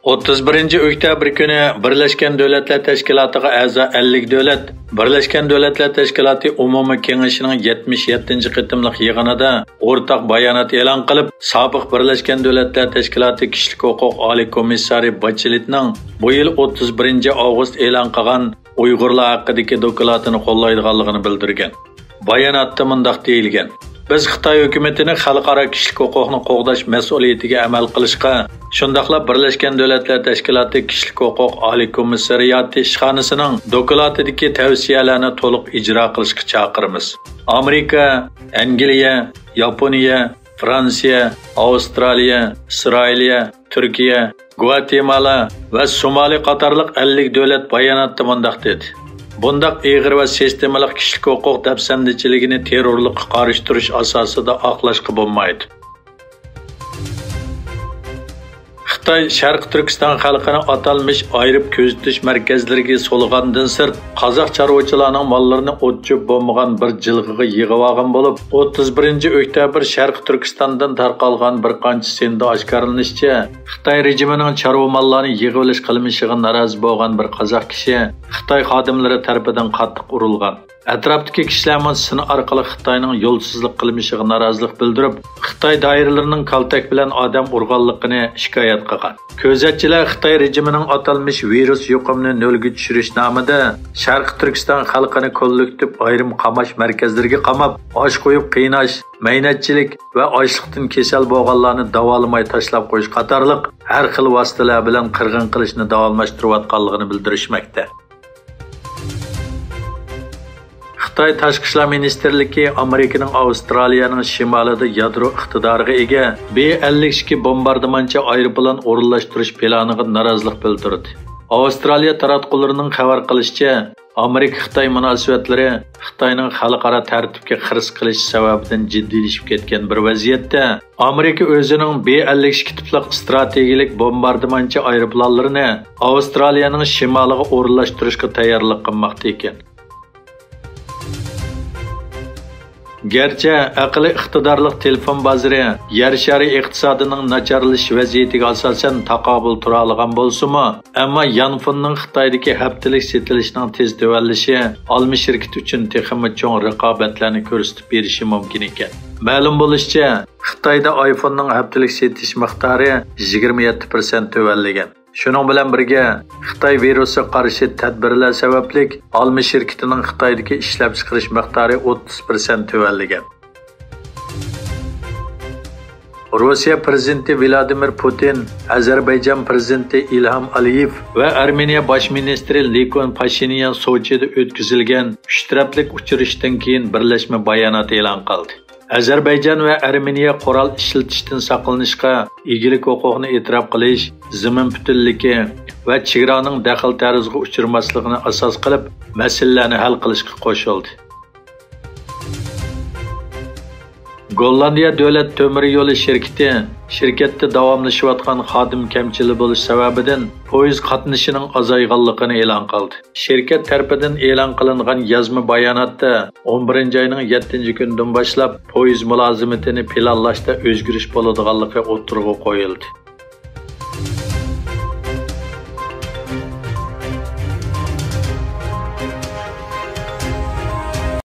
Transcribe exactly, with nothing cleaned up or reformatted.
ئوتتۇز بىرىنچى ئۆكتەبىر كۈنى بىرلەشكەن دۆلەتلەر تەشكىلاتىغا ئەزا ئەللىك دۆلەت بىرلەشكەن دۆلەتلەر تەشكىلاتى ئومۇمىي كېڭىشىنىڭ يەتمىش يەتتىنچى قېتىملىق يىغىنىدا ئورتاق بايانات ئېلان قىلىپ، سابىق بىرلەشكەن دۆلەتلەر تەشكىلاتى كىشىلىك ھوقۇق ئالىي كومىسسارى باچېلېتنىڭ بۇ يىل ئوتتۇز بىرىنچى ئاۋغۇست ئېلان قىلغان ئۇيغۇرلار ھەققىدىكى دوكلاتىنى قوللايدىغانلىقىنى بىلدۈرگەن. باياناتتا مۇنداق دېيىلگەن: بىز خىتاي ھۆكۈمىتىنى خەلقئارا كىشىلىك ھوقۇقنى قوغداش مەسئۇلىيىتىگە ئەمەل قىلىشقا، شۇنداقلا بىرلەشكەن دۆلەتلەر تەشكىلاتى كىشىلىك ھوقۇق ئالىي كومىسسارىياتى ئىشخانىسىنىڭ دوكلاتىدىكى تەۋسىيەلەرنى تولۇق ئىجرا قىلىشقا چاقىرىمىز. ئامېرىكا، ئەنگلىيە، ياپونىيە، فرانسىيە، ئاۋسترالىيە، ئىسرائىلىيە، تۈركىيە، گۋاتېمالا ۋە سومالى قاتارلىق ئەللىك دۆلەت باياناتتا مۇنداق دېدى: بۇنداق ئېغىر ۋە سىستېمىلىق كىشىلىك ھوقۇق دەپسەندىچىلىكىنى تېررورلۇققا قارشى تۇرۇش ئاساسىدا ئاقلاشقا بولمايدۇ. خىتاي شەرقىي تۈركىستان خەلقىنى ئاتالمىش ئايرىپ كۆزىتىش مەركەزلىرىگە سولىغاندىن سىرت، قازاق چارۋىچىلارنىڭ ماللىرىنى ئوت-چۆپ بولمىغان بىر جىلغىغا يىغىۋالغان بولۇپ، ئوتتۇز بىرىنچى ئۆكتەبىر شەرقىي تۈركىستاندىن تارقالغان بىر قانچە سىندا ئاشكارىلىنىشىچە، خىتاي رېجىمىنىڭ چارۋا ماللارنى يىغىۋېلىش قىلمىشىغا نارازى بولغان بىر قازاق كىشى خىتاي خادىملىرى تەرىپىدىن قاتتىق ئۇرۇلغان. ئەتراپتىكى كىشىلەرمۇ سىن ئارقىلىق خىتاينىڭ يولسىزلىق قىلمىشىغا نارازىلىق بىلدۈرۈپ، خىتاي دائىرىلىرىنىڭ كالتەك بىلەن ئادەم ئۇرغانلىقىنى شىكايەت قىلغان. كۆزەتچىلەر خىتاي رېجىمىنىڭ ئاتالمىش ۋىرۇس يۇقۇمىنى نۆلگە چۈشۈرۈش نامىدا شەرقىي تۈركىستان خەلقىنى كوللېكتىپ ئايرىم قاماش مەركەزلىرىگە قاماپ، ئاش قويۇپ قىيناش، مەينەتچىلىك ۋە ئاچلىقتىن كېسەل بولغانلارنى داۋالىماي تاشلاپ قويۇش قاتارلىق ھەر خىل ۋاسىتىلەر بىلەن قىرغىن قىلىشنى داۋاملاشتۇرۇۋاتقانلىقىنى بىلدۈرۈشمەكتە. خىتاي تاشقى ئىشلار مىنىستىرلىكى ئامېرىكىنىڭ ئاۋسترالىيەنىڭ شىمالىدا يادرو ئىقتىدارىغا ئىگە بې ئەللىك ئىككى بومباردىمانچى ئايروپىلان ئورۇنلاشتۇرۇش پىلانىغا نارازىلىق بىلدۈردى. ئاۋسترالىيە تاراتقۇلىرىنىڭ خەۋەر قىلىشىچە، ئامېرىكا-خىتاي مۇناسىۋەتلىرى خىتاينىڭ خەلقئارا تەرتىپكە خىرىس قىلىشى سەۋەبىدىن جىددىيلىشىپ كەتكەن بىر ۋەزىيەتتە، ئامېرىكا ئۆزىنىڭ بې ئەللىك ئىككى تىپلىق ئىستراتېگىيەلىك بومباردىمانچى ئايروپىلانلىرىنى ئاۋسترالىيەنىڭ شىمالىغا ئورۇنلاشتۇرۇشقا تەييارلىق قىلماقتا ئىكەن. گەرچە ئەقلىي ئىقتىدارلىق تېلېفون بازىرى يەر شارى ئىقتىسادىنىڭ ناچارلىشىش ۋەزىيىتىگە ئاساسەن تاقابىل تۇرالىغان بولسىمۇ، ئەمما يانفوننىڭ خىتايدىكى ھەپتىلىك سېتىلىشىنىڭ تېز تۆۋەنلىشى ئالما شىركىتى ئۈچۈن تېخىمۇ چوڭ رىقابەتلەرنى كۆرسىتىپ بېرىشى مۇمكىن ئىكەن. مەلۇم بولۇشىچە، خىتايدا ئايفوننىڭ ھەپتىلىك سېتىش مىقدارى يىگىرمە يەتتە پىرسەنت تۆۋەنلىگەن. شۇنىڭ بىلەن بىرگە، خىتاي ۋىرۇسقا قارشى تەدبىرلەر سەۋەبلىك ئالما شىركىتىنىڭ خىتايدىكى ئىشلەپچىقىرىش مىقدارى ئوتتۇز پىرسەنت تۆۋەنلىگەن. روسىيە پىرېزىدېنتى ۋلادىمىر پۇتىن، ئەزەربەيجان پىرېزىدېنتى ئىلھام ئەلىيېۋ ۋە ئەرمېنىيە باش مىنىستىرى لېكون پاشىنيان سوچىدا ئۆتكۈزۈلگەن ئۈچ تەرەپلىك ئۇچرىشىشتىن كېيىن بىرلەشمە بايانات ئېلان قىلدى. ئەزەربەيجان ۋە ئەرمېنىيە قورال ئىشلىتىشتىن ساقلىنىشقا، ئىگىلىك ھوقۇقىنى ئېتىراپ قىلىش، زېمىن پۈتۈنلۈكى ۋە چېگرانىڭ دەخلى-تەرۇزىغا ئۇچرىماسلىقىنى ئاساس قىلىپ، مەسىلىلەرنى ھەل قىلىشقا قوشۇلدى. گوللاندىيە دۆلەت تۆمۈر يولى شىركىتى شىركەتتە داۋاملىشىۋاتقان خادىم كەمچىلى بولۇش سەۋەبىدىن پويىز قاتنىشىنىڭ ئازايغانلىقىنى ئېلان قىلدى. شىركەت تەرىپىدىن ئېلان قىلىنغان يازما باياناتتا، ئون بىرىنچى ئاينىڭ يەتتىنچى كۈنىدىن باشلاپ پويىز مۇلازىمىتىنى پىلانلاشتا ئۆزگىرىش بولىدىغانلىقى ئوتتۇرىغا قويۇلدى.